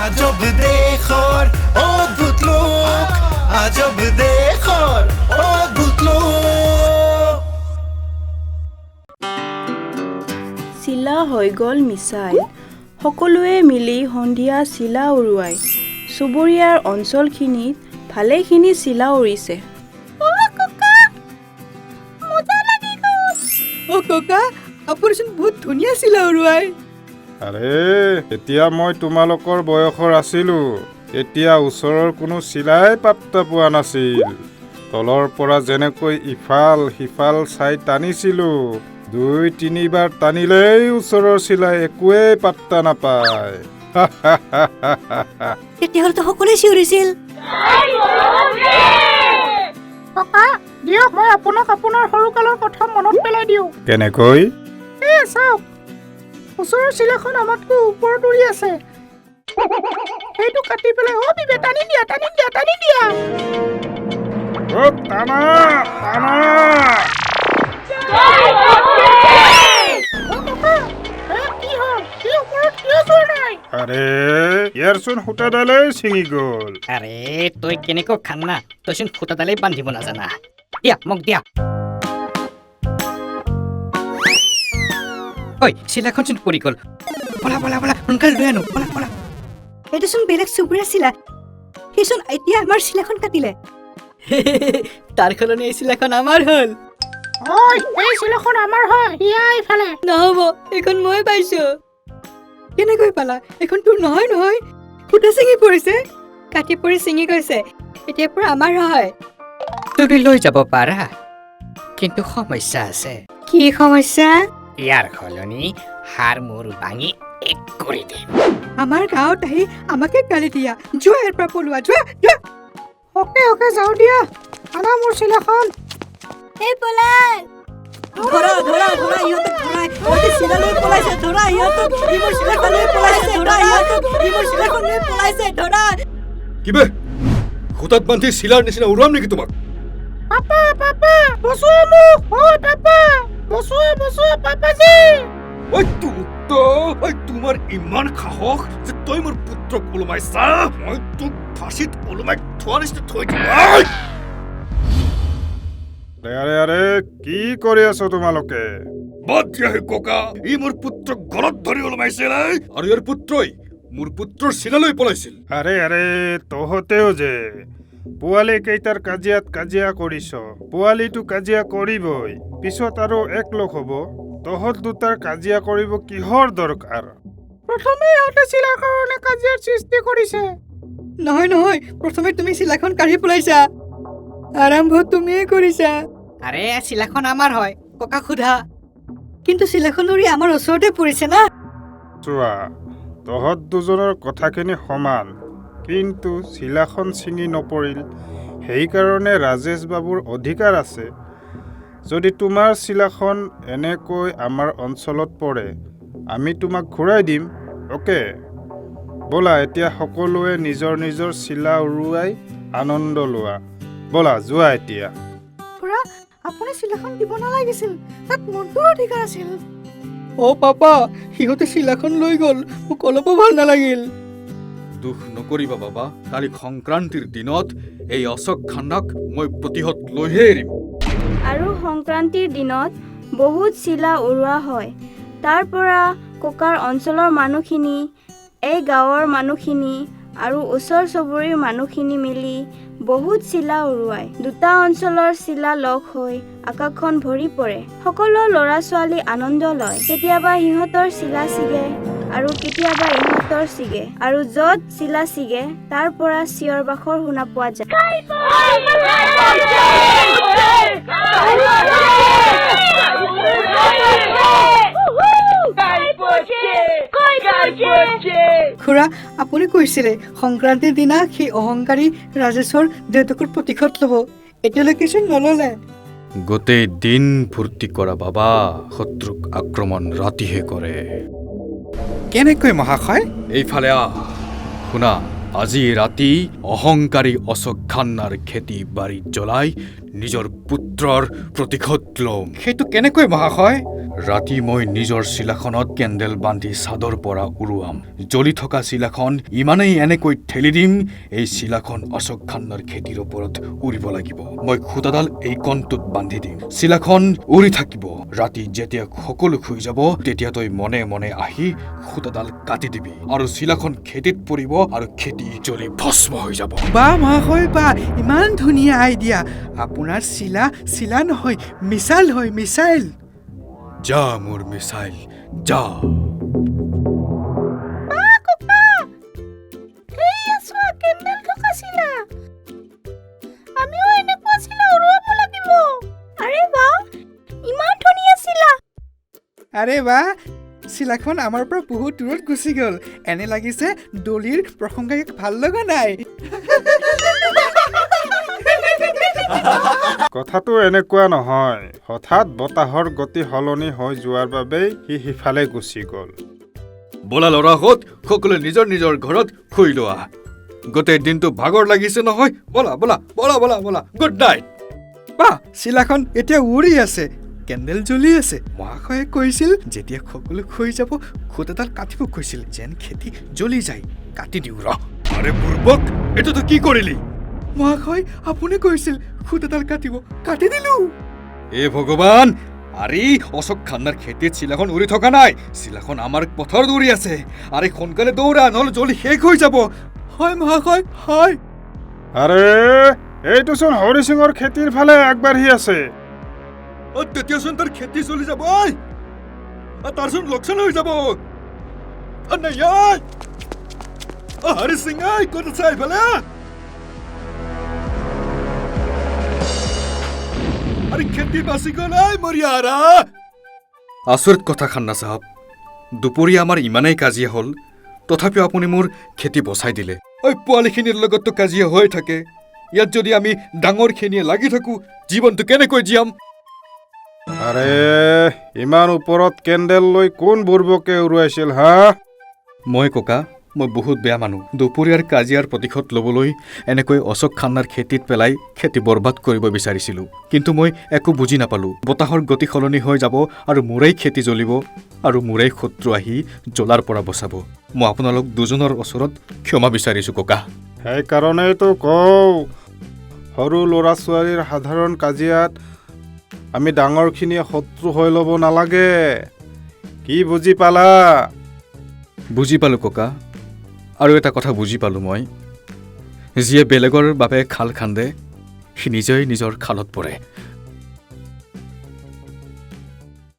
আজব দেশৰ অদ্ভুত লোক, আজব দেশৰ অদ্ভুত লোক। চিলা হৈ গ'ল মিছাইল। সকলোৱে মিলি সন্ধিয়া চিলা উৰুৱায়। চুবুৰীয়াৰ অঞ্চলখিনিত ভালেখিনি চিলা উৰিছে। অ ককা, আপুনিচোন বহুত ধুনীয়া চিলা উৰুৱাই। আৰে, তেতিয়া মই তোমালোকৰ বয়সৰ আছিলোঁ, তেতিয়া ওচৰৰ কোনো চিলাই পাত্তা পোৱা নাছিল। তলৰ পৰা যেনেকৈ ইফাল সিফাল চাই টানিছিলোঁ, দুই তিনিবাৰ টানিলেই ওচৰৰ চিলাই একোৱেই পাত্তা নাপায়। তেতিয়াহ'লেতো সকলোৱে চিঞৰিছিল। ককা, দিয়ক, মই আপোনাক আপোনাৰ সৰুকালৰ কথা মনত পেলাই দিওঁ। কেনেকৈ? এ চাওক, ওচৰৰ চিলাখন আমাতকৈ ওপৰত উৰি আছে। সেইটো কাটি পেলাই, অ বিবে, টানি দিয়া, টানি দিয়া, টানি দিয়া। অ, টানা টানা। অ ককা, এ কি হ'ল? ই ওপৰত কিয় যোৱা নাই? আৰে, ইয়াৰচোন সূতাডালেই ছিঙি গ'ল। আৰে, তই কেনেকৈ খান্না, তইচোন সূতাডালেই বান্ধিব নাজানা। দিয়া, মোক দিয়া। ঐ, চিলাখনচোন পৰি গ'ল। ব'লা ব'লা ব'লা, সোনকালে লৈ আনো, ব'লা ব'লা। এইটোচোন বেলেগ চুবুৰীয়া চিলা, সেইচোন এতিয়া আমাৰ চিলাখন কাটিলে। তাৰ সলনি এই চিলাখন আমাৰ হ'ল। ঐ, এই চিলাখন আমাৰ হয়, দিয়া এইফালে। নহ'ব, এইখন মই পাইছো। কেনেকৈ পালা? এইখন তোৰ নহয় নহয়, সূতা ছিঙি পৰিছে, কাটি পৰি ছিঙি গৈছে, এতিয়াৰ পৰা আমাৰ হয়। তুমি লৈ যাব পাৰা, কিন্তু সমস্যা আছে। কি সমস্যা? ইয়াৰ সলনি হাড় মূৰ ভাঙি এক কৰি দিম। আমাৰ গাঁৱত আহি আমাকে গালি দিয়া? যোৱা ইয়াৰ পৰা, পলোৱা, যোৱা যোৱা। অ'কে অ'কে, যাওঁ দিয়া। আনা মোৰ চিলাখন। এই পলাল, ধৰা ধৰা ধৰা ইহঁতক, ধৰা ইহঁতে চিলা লৈ পলাইছে, ধৰা ইহঁতক, ই মোৰ চিলাখন লৈ পলাইছে, ধৰা ইহঁতক, ই মোৰ চিলাখন লৈ পলাইছে, ধৰা। কিবে খুঁটাত বান্ধি চিলাৰ নিচিনা উৰুৱাম নেকি তোমাক? পাপা, পাপা, বচোৱা মোক। ঐ পাপা, বচোৱা, বচোৱা পাপাজী। ঐ তো ঐ, তোমাৰ ইমান সাহস যে তই মোৰ পুত্ৰক ওলোমাইছা? মই তোক ফাঁচীত ওলোমাই থোৱা নিচিনা থৈ দিম। ঐ! আৰে আৰে আৰে, কি কৰি আছ তোমালোকে? বাদ দিয়া হে ককা, ই মোৰ পুত্ৰক গলত ধৰি ওলোমাইছিল আৰু ইয়াৰ পুত্ৰই মোৰ পুত্ৰৰ চিলালৈ পলাইছিল। আৰে আৰে, তহঁতেও যে পোৱালি কেইটাৰ কাজিয়াত কাজিয়া কৰিছ। পোৱালিটো কাজিয়া কৰিবই, পিছত আৰু একলগ হ'ব। তহঁত দুটাৰ কাজিয়া কৰিব কিহৰ দৰকাৰ? প্ৰথমে ইহঁতে চিলাৰ কাৰণে কাজিয়াৰ সৃষ্টি কৰিছে। নহয় নহয়, প্ৰথমে তুমি চিলাখন কাঢ়ি পেলাইছা, আৰম্ভ তুমিয়ে কৰিছা। আৰে, চিলাখন আমাৰ হয়, ককা সোধা। কিন্তু চিলাখন উৰি আমাৰ ওচৰতে পৰিছে না। চোৱা, তহঁত দুজনৰ কথাখিনি সমান, কিন্তু চিলাখন ছিঙি নপৰিল, সেইকাৰণে ৰাজেশ বাবুৰ অধিকাৰ আছে। যদি তোমাৰ চিলাখন এনেকৈ আমাৰ অঞ্চলত পৰে, আমি তোমাক ঘূৰাই দিম। অ'কে, ব'লা, এতিয়া সকলোৱে নিজৰ নিজৰ চিলা উৰুৱাই আনন্দ লোৱা। ব'লা, যোৱা এতিয়া। খুৰা, আপুনি চিলাখন দিব নালাগিছিল, তাত মোৰতো অধিকাৰ আছিল। অ পাপা, সিহঁতে চিলাখন লৈ গ'ল, মোক অলপো ভাল নালাগিল। দুখ নকৰিবা বাবা, কালি সংক্ৰান্তিৰ দিনত এই অশোক খান্নাক মই প্ৰতিশোধ লৈহে এৰিম। আৰু সংক্ৰান্তিৰ দিনত বহুত চিলা উৰুৱা হয়। তাৰ পৰা ককাৰ অঞ্চলৰ মানুহখিনি, এই গাঁৱৰ মানুহখিনি আৰু ওচৰ চুবুৰীৰ মানুহখিনি মিলি বহুত চিলা উৰুৱায়। দুটা অঞ্চলৰ চিলা লগ হৈ আকাশখন ভৰি পৰে। সকলো ল'ৰা ছোৱালী আনন্দ লয়। কেতিয়াবা সিহঁতৰ চিলা ছিগে আৰু কেতিয়াবা ইহঁতৰ ছিগে, আৰু য'ত চিলা ছিগে তাৰ পৰা চিঞৰ বাখৰ শুনা পোৱা যায়। খুৰা, আপুনি কৈছিলে সংক্ৰান্তিৰ দিনা সেই অহংকাৰী ৰাজেশৰ দেউতাকৰ প্ৰতিশোধ ল'ব, এতিয়ালৈকেচোন নল'লে। গোটেই দিন ফূৰ্তি কৰা বাবা, শত্ৰুক আক্ৰমণ ৰাতিহে কৰে। কেনেকৈ মহাশয়? এইফালে আহ। শুনা, আজি ৰাতি অহংকাৰী অশোক খান্নাৰ খেতি বাৰী জ্বলাই নিজৰ পুত্ৰৰ প্ৰতিশোধ ল'ম। সেইটো কেনেকৈ মহাশয়? ৰাতি মই নিজৰ চিলাখনত কেণ্ডেল বান্ধি চাদৰ পৰা উৰুৱাম। জ্বলি থকা চিলাখন ইমানেই এনেকৈ ঠেলি দিম, এই চিলাখন অশোক খান্নাৰ খেতিৰ ওপৰত উৰিব লাগিব। মই খুটাডাল এই কণটোত বান্ধি দিম, চিলাখন উৰি থাকিব। ৰাতি যেতিয়া সকলো শুই যাব, তেতিয়া তই মনে মনে আহি খুটাডাল কাটি দিবি আৰু চিলাখন খেতিত পৰিব আৰু খেতি জ্বলি ভস্ম হৈ যাব। বা মহাশয় বা, ইমান ধুনীয়া আইডিয়া! আপোনাৰ চিলা চিলা নহয়, মিছাইল হয়, মিছাইল। যা মোৰ মিছাইল, যা। বা ককা, এইয়া চোৱা, কেণ্ডেল থকা চিলা। আমিও এনেকুৱা চিলা উৰুৱাব লাগিব। আৰে বাহ, ইমান ধুনীয়া চিলা! আৰে বাহ, চিলাখন আমাৰ পৰা বহুত দূৰত গুচি গ'ল। এনে লাগিছে দলিৰ প্ৰশংসা ইয়াক ভাল লগা নাই। কথাটো এনেকুৱা নহয়, হঠাৎ বতাহৰ গতি সলনি হৈ যোৱাৰ বাবেই সি সিফালে গুচি গ'ল। ব'লা ল'ৰাহঁত, সকলোৱে নিজৰ নিজৰ ঘৰত শুই লোৱা। গোটেই দিনটো ভাগৰ লাগিছে নহয়। ব'লা ব'লা ব'লা ব'লা ব'লা, গুড নাইট। বাহ, চিলাখন এতিয়া উৰি আছে, কেণ্ডেল জ্বলি আছে। মহাশয়ে কৈছিল যেতিয়া সকলো শুই যাব খুটাডাল কাটিব কৈছিল, যেন খেতি জ্বলি যায়। কাটি দিওঁ ৰ। আৰে বুৰ্বক, এইটো তই কি কৰিলি? মহাশয়, আপুনি কৈছিল খুটাডাল কাটিব, কাটি দিলো। এ ভগৱান! আৰে অশোক খান্নাৰ খেতিত চিলাখন উৰি থকা নাই, চিলাখন আমাৰ পথাৰত উৰি আছে। আৰে সোনকালে দৌৰা, নহ'লে জ্বলি শেষ হৈ যাব। হয় মহাশয়, হয়। আৰে এইটোচোন হৰি সিঙৰ খেতিৰ ফালে আগবাঢ়ি আছে। তেতিয়াচোন তাৰ খেতি চলি যাব, তাৰচোন লোকচান হৈ যাব। নাই, হৰি সিং, ক'ত আছে? এইফালে। আৰে খেতি বাচি গ'ল, মৰিয়াৰা। আচৰিত কথা খান্না চাহাব, দুপৰীয়া আমাৰ ইমানেই কাজিয়া হ'ল, তথাপিও আপুনি মোৰ খেতি বচাই দিলে। ঐ পোৱালিখিনিৰ লগততো কাজিয়া হৈ থাকে, ইয়াত যদি আমি ডাঙৰখিনিয়ে লাগি থাকোঁ জীৱনটো কেনেকৈ জীয়াম? আৰে ইমান ওপৰত কেণ্ডেল লৈ কোন বুৰ্বকে উৰুৱাইছিল হা? মই ককা, মই বহুত বেয়া মানুহ। দুপৰীয়াৰ কাজিয়াৰ প্ৰতিশোধ ল'বলৈ এনেকৈ অশোক খান্নাৰ খেতিত পেলাই খেতি বৰবাদ কৰিব বিচাৰিছিলোঁ, কিন্তু মই একো বুজি নাপালোঁ। বতাহৰ গতি সলনি হৈ যাব আৰু মোৰেই খেতি জ্বলিব আৰু মোৰেই শত্ৰু আহি জ্বলাৰ পৰা বচাব। মই আপোনালোক দুজনৰ ওচৰত ক্ষমা বিচাৰিছোঁ ককা। সেইকাৰণেইতো কওঁ, সৰু ল'ৰা ছোৱালীৰ সাধাৰণ কাজিয়াত আমি ডাঙৰখিনিয়ে শত্ৰু হৈ ল'ব নালাগে। কি বুজি পালা? বুজি পালোঁ ককা। আৰু এটা কথা বুজি পালোঁ মই, যিয়ে বেলেগৰ বাবে খাল খান্দে সি নিজেই নিজৰ খালত পৰে।